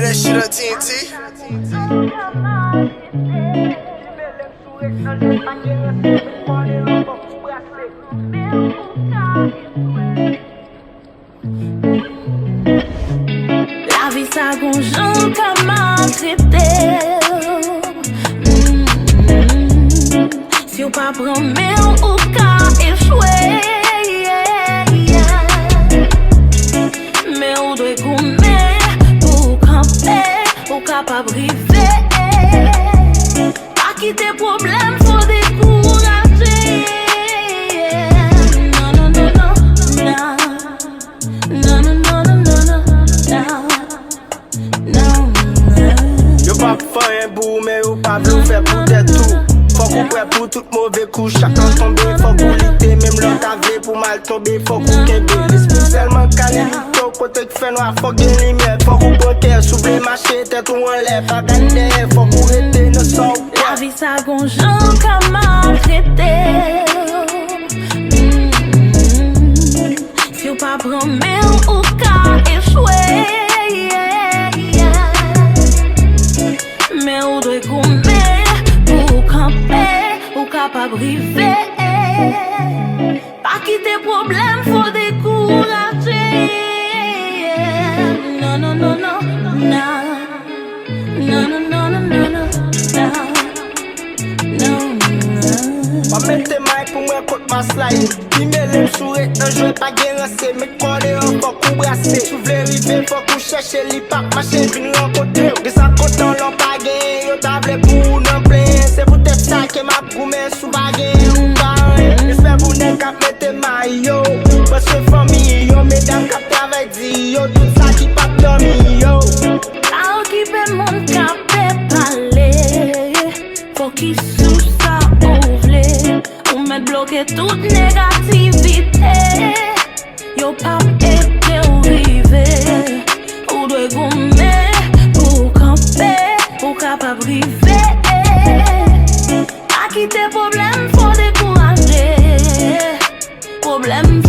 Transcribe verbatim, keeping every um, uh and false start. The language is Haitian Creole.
That shit on T N T. Lavi sa gon jan l ka maltrete w. Mm. Si w pa pran men w, ou ka echwe. Men ou dwe goumen pou w kanpe, ou kapab rive. Pa kite pwoblèm fè w dekouraje. Non, non, non, non, non. Non, non, non, non, non, non, non. Non, non. Yo p ap fè anyen pou ou, men yo pa vle w fè pou tèt ou. Fòk ou prè pou tout move kou, chak lè w tonbe, fòk ou lite, menm lè w ta vle pou mal tonbe, fòk ou kenbe. Lespri w sèlman ka limite w, kote k fè nwa, fòk gen limyè, fòk ou pran kè, si w vle mache tèt ou anlè, pa gad dèyè, fòk ou rete nan sa w kwè. Lavi sa gon jan l ka maltrete w. Mm. Si w pa pran men w, ou ka echwe. Men ou dwe goumen pou w kanpe, ou kapab rive. Pa kite pwoblèm fè w dekouraje. Non, non, non, non, non. Non, non, non, non, non, non, non. Non, non. Pa mete may pou mwen kot mas la ye. Li mele m sou ret nan jwe, pa gen ranse, met kò deyò, fòk ou brase. Si w vle rive, fòk ou chèche, li p ap mache, vin rankontre w. Gen sa kontan lè w pa genyen, yo ta vle pou ou nan plenyen. Se poutèt sa ke m ap goumen, si w pa genyen, ou pa anyen. Respè pou nèg k ap mete may yo. Panse fanmi yo, medam k ap travay di yo, tout sa ki p ap dòmi yo. Pa okipe moun k ap pale. Fokis sou sa ou vle. Ou mèt bloke tout negativite. Yo p ap ede w rive. Ou dwe goumen pou w kanpe, pou w kapab rive. Pa kite pwoblèm fè w dekouraje. Pwoblèm